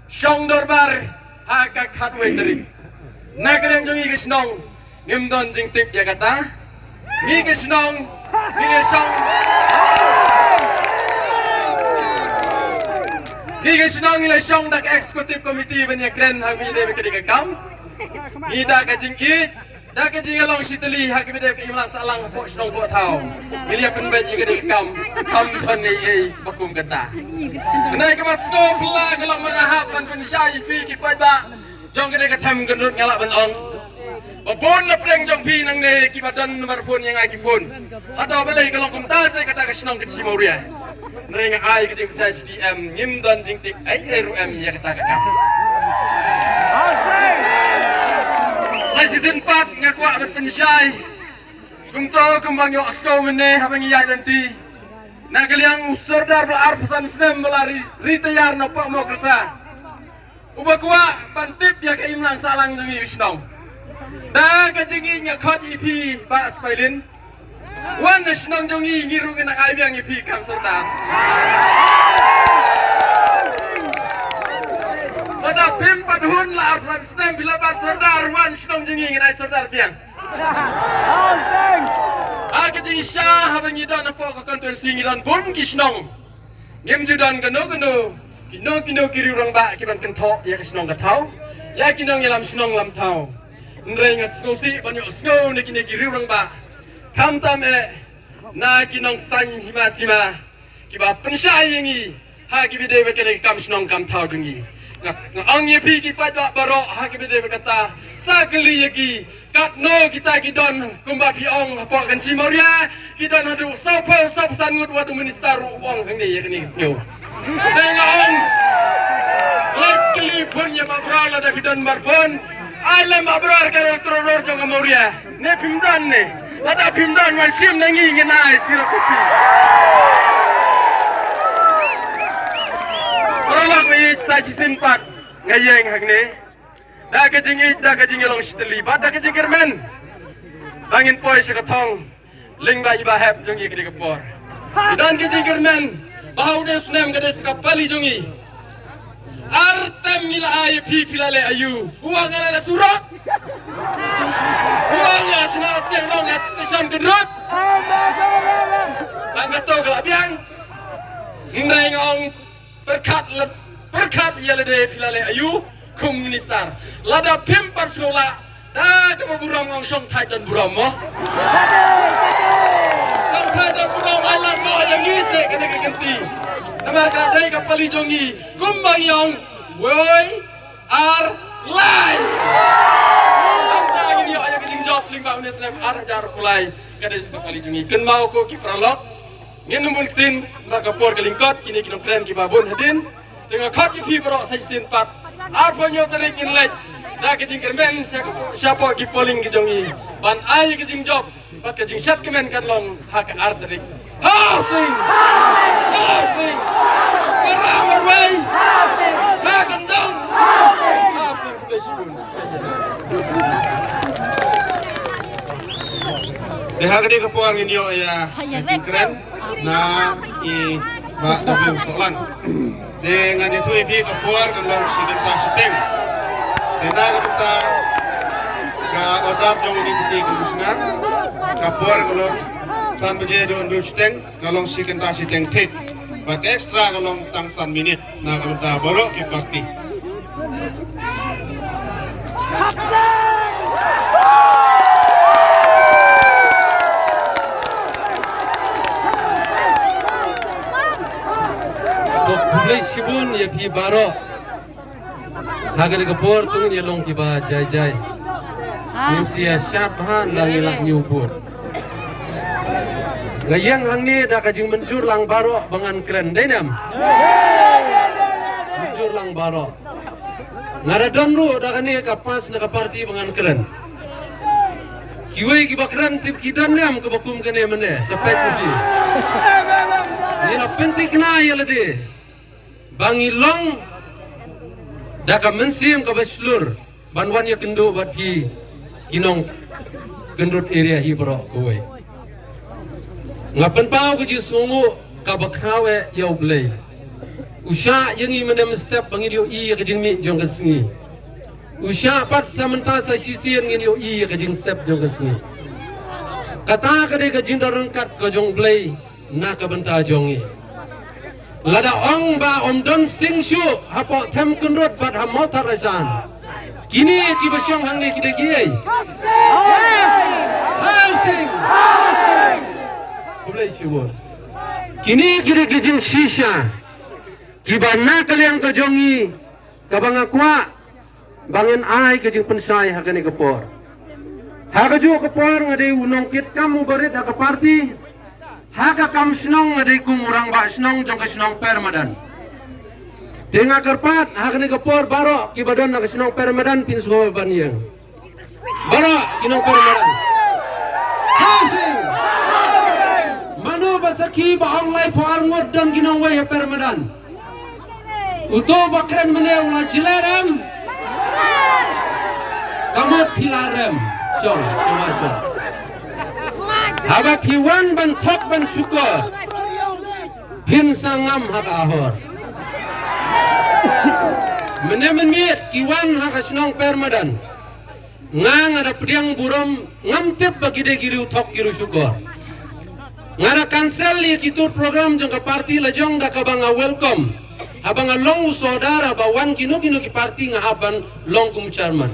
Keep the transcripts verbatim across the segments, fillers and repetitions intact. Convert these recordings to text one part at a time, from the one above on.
Shong dorbar ha ka khatwei tarik. Na ka liang jong ngi ka shnong ngim don jingtip ïa kata. Ngi ka shnong ngi la shong. Ngi ka shnong ngi la shong da ka executive committee ban ïakren ha ka bynta ka dei ka kam. Ngi da ka jingïeit, da ka jingïalong shiteli ha ka bynta ka imlang sahlang hapoh shnong hapoh thaw. Ngi la pynbeit ïa ka dei ka kam. Kam don ei ei ba kum kata. Nai kaba sngewphylla ka long ba nga hap ban pynshai ïa phi ki paidbah jong ka dei ka them ka nud nga lah ban ong. Ba bun na pdeng jong phi nangne kiba don number phone ïa nga ki phone. Hato balei ka long kumta se kata ka shnong ka Chi Mawria. Hynrei nga ai ka jingpynshai sdang em ngim don jingtip ei ei ruh em ïa kata ka kam. Sa shisien pat nga kwah ban pynshai. Kumto kumba ngi ïohsngew mynne haba ngi ïaid lynti. Na ka liang u Sordar ba arphew san snem ba la ri, retire na Pokmo Kyrsa. Uba kwah ban tip ïa ka imlang sahlang jong ngi ka shnong. Da ka jingïeit nga khot ïa phi Bah Spailin. Wan na shnong jong ngi, ngi ruh ngin ai biang ïa phi kam sordar. Lada phim pat hun la arphew san snem phi la bat sordar, wan shnong jong ngi ngin ai sordar biang. Ha ka jingshisha haba ngi don hapoh ka constituency ngi don bun ki shnong. Ngim ju don kano kano, kino kino ki riew rangbah ki ban kynthoh ïa ka shnong ka thaw, ïa ki nongïalam shnong lam thaw. Hynrei nga sngewsih ban ïohsngew na kine ki riew rangbah. Khamtam eh na ki nongsaiñ hima sima kiba pynshai ïa ngi ha kiba dei bad kane ka kam shnong kam thaw jong ngi. Nga, nga ong ïa phi ki paidbah baroh ha kiba dei bad kata, sa kylli ïa ki, katno kita ki don kumba phi ong hapoh ka Chi Mawria, ki don haduh sawphew sawphew san ngut, wat u minister ruh u ong hangne ïa kane ka sngew. Te nga ong, leit kylli phone ïa Bah Brar lada phi don number phone. Ai lem Bah Brar ka electoral roll jong ka Mawria. Ne phim don ne? Lada phim don wan shim na ngi, ngin ai sirok kopi. Paralok ba ïeit, sa shisien pat nga ïeng hangne da ka jingïeit, da ka jingïalong shiteli bad da ka jingkyrmen ba ngin poi sha ka thong lyngba i Bah Hep jong ngi kane ka por. Ngi don ka jingkyrmen ba ha une u snem ka dei sa ka pali jong ngi. Ar term ngi la ai ïa phi, phi la leh aïu? U ong nga la leh surok. U ong nga la shna seng long nga station kynrut. Tang kato ka la biang. Hynrei nga ong pyrkhat la, pyrkhat ïa lade phi la leh aïu kum minister. Lada phim pat sngewlah, da kaba burom nga ong shong thait don burom mo. Shong thait don burom, ai lad noh ïa ngi seh kane ka kynti. Namar ka dei ka pali jong ngi kumba ngi ong, woi ar lai. Kumta ngin ïoh ïa ka jingjop lyngba une u snem ar hajar arphew lai. Ka dei sa ka pali jong ngi. Kynmaw ko ki paralok. Ngin ym bun ktien, namar ka por ka lyngkot, kine ki nongkren kiba bun hadien. Te nga khot ïa phi baroh sa shisien pat. Arphew hynñiew tarik ngin leit da ka jingkyrmen sha ka, shapoh ki polling ki jong ngi ban ai ka jingjop bad ka jingshet kmen kan long ha ka ar tarik. Har Sing! Har Sing! Para marwei! Ha ka dong! Har Sing! Khublei shibun. Te ha kane ka por ngin ïoh ïa ka jingkren na i Bah W Sohlang. Te ngan ïathuh ïa phi ka por ka long shi kynta shiteng. Te na ka bynta ka order jong u Deputy Commissioner, ka por ka long san baje haduh hynriew shiteng, ka long shi kynta shiteng thied. Bad ka extra ka long tang san minit. Na ka bynta baroh ki party. To khublei shibun ïa phi baroh. Ha kane ka por to ngin ïa long kiba jai jai. Ngin sa ïa shad bha ynda ngi lah ñiew vote. Nga ïeng hangne da ka jingmynjur lang baroh ba ngan kren, dei ne em? Mynjur lang baroh. Nga da don ruh da kane ka pass na ka party ba ngan kren. Kiwei kiba kren tip ki don ne em kaba kum kane mynne, sa peit ruh ki. Ngi la pynthikna ïa lade ba ngi long da ka mynsiem kaba shlur ban wan ïakynduh bad phi ki nongkyndut area hi baroh kawei. Nga pynpaw ka jingsngewnguh kaba khraw eh ïa U Blei, U shah ïa ngi mynne mynstep ba ngin ïohi ïa ka jingmih jong ka sngi. U shah pat sa mynta sa shisien ngin ïohi ïa ka jingsep jong ka sngi. Kata ka dei ka jingdon ryngkat ka jong U Blei na ka bynta jong ngi. Lada ong ba ym don sing shuh hapoh Themkyndrut bad ha Mawthadraishan, kine kiba shong hangne ki dei kiei? Housing. Khublei shibun. Kine ki dei ki jingshisha kiba na ka liang ka jong ngi, kaba nga kwah ba ngin ai ka jingpynshai ha kane ka por. Ha kajuh ka por nga dei u nongkitkam uba rit ha ka party. Ha ka kam shnong nga dei kum u rangbah shnong jong ka shnong Permadan. Te nga kyrpad ha kane ka por baroh kiba don ha ka shnong Permadan, phin sngewbha ban ïeng. Baroh ki nong Permadan. Housing. Mano ba sakhi ba ong laiphew ar ngut don ki nongwei ha Permadan? Uto ba kren mynne u la jylliew em? Ka mut phi la rem. Shong, shong, shong. Haba phi wan ban thok ban shukor, phin sa ngam ha ka ahor. Mynne mynmiet ki wan ha ka shnong Permadan. Nga, nga da pdiang burom, ngam tip ba ki dei ki riewthok ki riewshukor. Nga da cancel ïa ki tour program jong ka party lajong da kaba nga welcome. Haba nga long u sordar, haba wan kino kino ki party nga hap ban long kum chairman.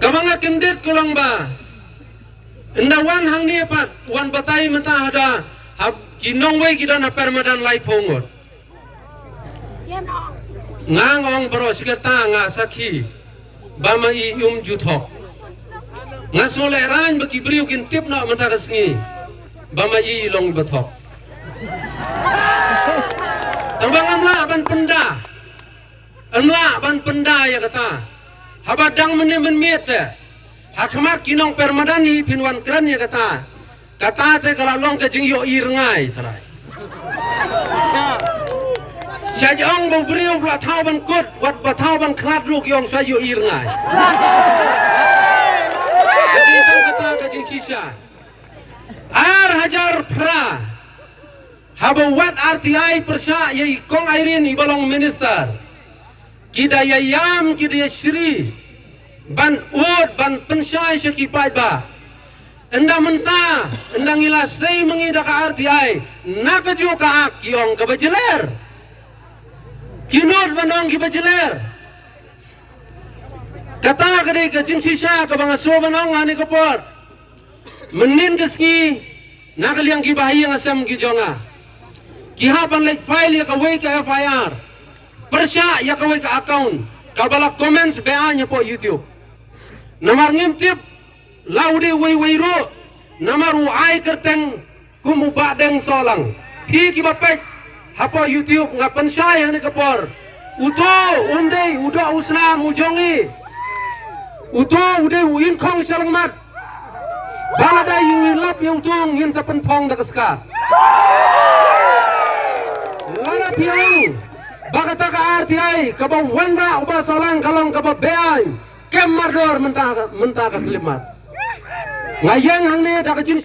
Kaba nga kyndit ka long ba ynda wan hangne pat, wan batai mynta haba ki nongwei ki don ha Permadan laiphew ngut. Nga ong baroh shi katta nga sakhi ba ma i um ju thok. Nga sngewlehraiñ ba ki briew kin tip noh mynta ka sngi ba ma i long ba thok. Tang ba ngam lah ban pynda. Ngam lah ban pynda ïa kata. Haba dang mynne mynmiet te ha khmat ki nong Permadan hi phin wan kren ïa kata. Kata te ka la long ka jingïohi rngai tharai. Sha ong ba u briew ba la thaw ban kut, wat ba thaw ban khlad ruh ki ong sha ïohi rngai. Ka dei tang kata ka jingshisha. Ar hajar phra, haba wat R T I pyrshah ïa i Kong Irene iba long minister, ki da ïa ïam, ki da ïa shri ban ud, ban pynshai sha ki paidbah. Ynda mynta, ynda ngi la sei ma ngi da ka R T I, na kajuh ka ak ki ong kaba jyller. Ki nud ban ong kiba jyller. Kata ka dei ka jingshisha kaba nga shu ban ong ha kane ka por. Mynnin ka sngi, na ka liang ki bahaïing hasem ki jong nga, ki hap ban leit file ïa kawei ka F I R pyrshah ïa kawei ka account kaba la comments beaiñ hapoh YouTube. Namar ngim tip la u dei uwei uwei ruh, namar u ai kyrteng kum u Bah Deng Sohlang. Phi kiba peit hapoh YouTube, nga pynshai ha kane ka por, uto um dei u doh u snam u jong ngi. Uto u dei u ingkhong sha lyngmat. Ba lada ngi lap ïa uto ngin sa pynphong da ka ska. Lada phi ong ba kata ka R T I kaba wanrah u Bah Sohlang ka long kaba beaiñ, kem mardor mynta ka, mynta ka khyllipmat. Nga ïeng hangne da ka jing